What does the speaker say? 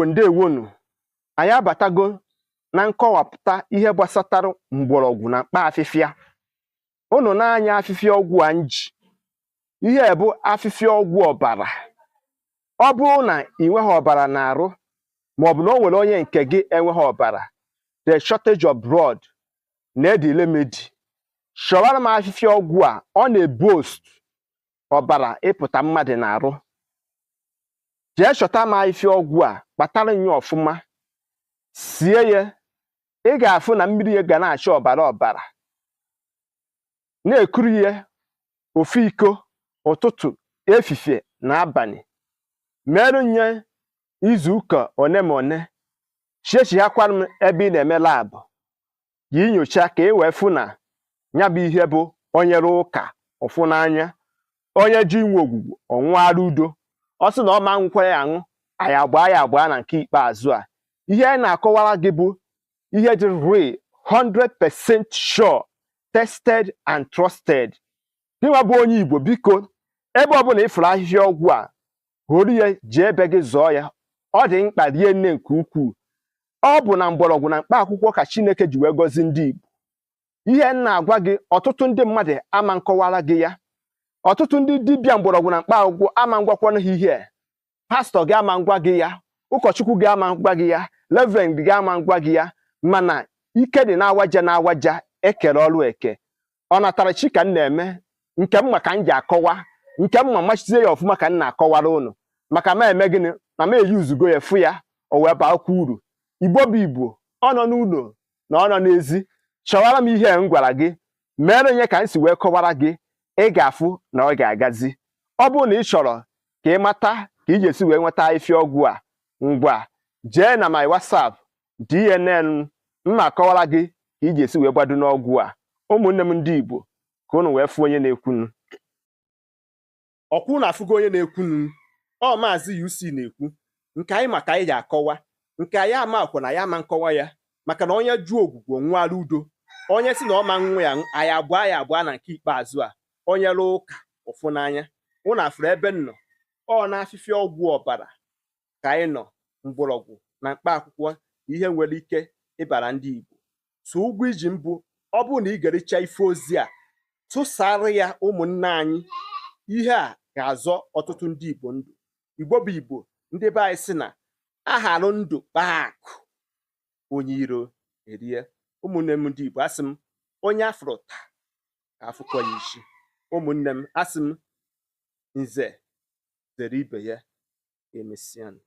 Igbo, ndewonu. Anyị abatago na nkọwapụta ihe gbasatara mgbọrọgwụ na mkpa afịfịa. Unu na-anya afịfịa ọgwụ a nji ihe bụ afịfịa ọgwụ ọbara. Ọ bụrụ na ị nweghị ọbara na-arụ, maọbụ na o nwere onye nke gị enweghị ọbara, the shortage of blood na edi remedy, chọwara m afịfịa ọgwụ a. Ọ na-eboost ọbara ịpụta mmadụ na-arụ. Jee chọta m afịfịa ọgwụ a, kpatara ya ọfụma, sie ya. Ị ga-afụ na mmiri ya ga na-acha ọbara ọbara. Na-ekuru ya ofu iko ụtụtụ, efifie na abalị. Merụ nye izu ụka one ma one. Chiechighakwanụ m ebe ị na-eme lab ka inyocha, ka ị wee fụ na ya bụ ihe bụ onye rụ ụka ụfụ n'anya. Onye ji inwe ogwugwu ọnwụara udo, ọ sị na ọ ma nwụkwa ya aṅụ. Anyị agbaa ya agbaa. Na nke ikpeazụ a, ihe anyị na-akọwara gị bụ ihe dị real, 100% sure, tested and trusted. Gịnwa bụ onye Igbo, biko, ebe ọbụla ịfụrụ ahịhịa ọgwụ a, hụrụ ya, jee ebe gị zọọ ya. Ọ dị mkpa rie nne nke ukwuu. Ọ bụ na mgbọrọgwụ na mkpa akwụkwọ ka Chineke ji wee gọzi ndị Igbo. Ihe m na-agwa gị, ọtụtụ ndị mmadụ ama nkọwara gị ya. Ọtụtụ ndị dibịa mgbọrọgwụ na mkpa akwụkwọ ama ngwakwanụ ha ihe. Pastọ gị ama ngwa gị ya, ụkọchukwu gị ama ngwa gị ya, reverend gị ama ngwa gị ya. Mana ike dị na-awaja na-awaja ekere ọrụ eke. Ọ natara chi ka m na-eme nke m, maka m ji akọwa nke m ma machizie ya ọfụma ka m na-akọwara ụnụ, maka ma eme gịnị na ma eyuzugo ya, fụ ya, o wee baa okwu uru. Igbo bụ Igbo, ọ nọ n'ụlọ na ọ nọ n'ezi, chọwara m ihe m gwara gị, mere nye ka m si wee kọwara gị. Ị ga-afụ na ọ ga-agazi. Ọ bụrụ na ị chọrọ ka ị mata ka ị ga-esi wee nweta ahịfịa ọgwụ a, ngwa, jee na my WhatsApp DNN, mma akọwara gị ka ị ga-esi wee gbado n'ọgwụ a. Ụmụnne m ndị Igbo, ka unu wee fụ onye na-ekwunu. Ọkwụ na-afụgo onye na-ekwunu. Ọ Maazị UC na-ekwu. Nke anyị maka anyị ga-akọwa, nke anyị ama akwa na ya ama nkọwa ya, maka na onye jụọ ogwugwu nwara udo. Onye si na ọ ma nwa ya, anyị abụọ ya abụọ. Na nke ikpeazụ a, onye rụọ ụka ụfụ n'anya. Ụnụ afụrụ ebe m nọ, ọ na afịfịa ọgwụ ọbara ka anyị nọ, mgbọrọgwụ na mkpa akwụkwọ, ihe nwere ike ịbara ndị Igbo. So ụgwọ iji mbụ, ọ bụrụ na ị gericha ife ozi a, tụsara ya ụmụnne anyị. Ihe a ga-azọ ọtụtụ ndị Igbo ndụ. Igbo bụ Igbo, ndị be anyị sị na aharụ ndụ kpaa akụ, onye iro erie. Ụmụnne m ndị Igbo, asị m, onye afụrụ taa ka afụkọ ya isi. Ụmụnne m, asị m, nze zere ibe ya. Emesịanụ.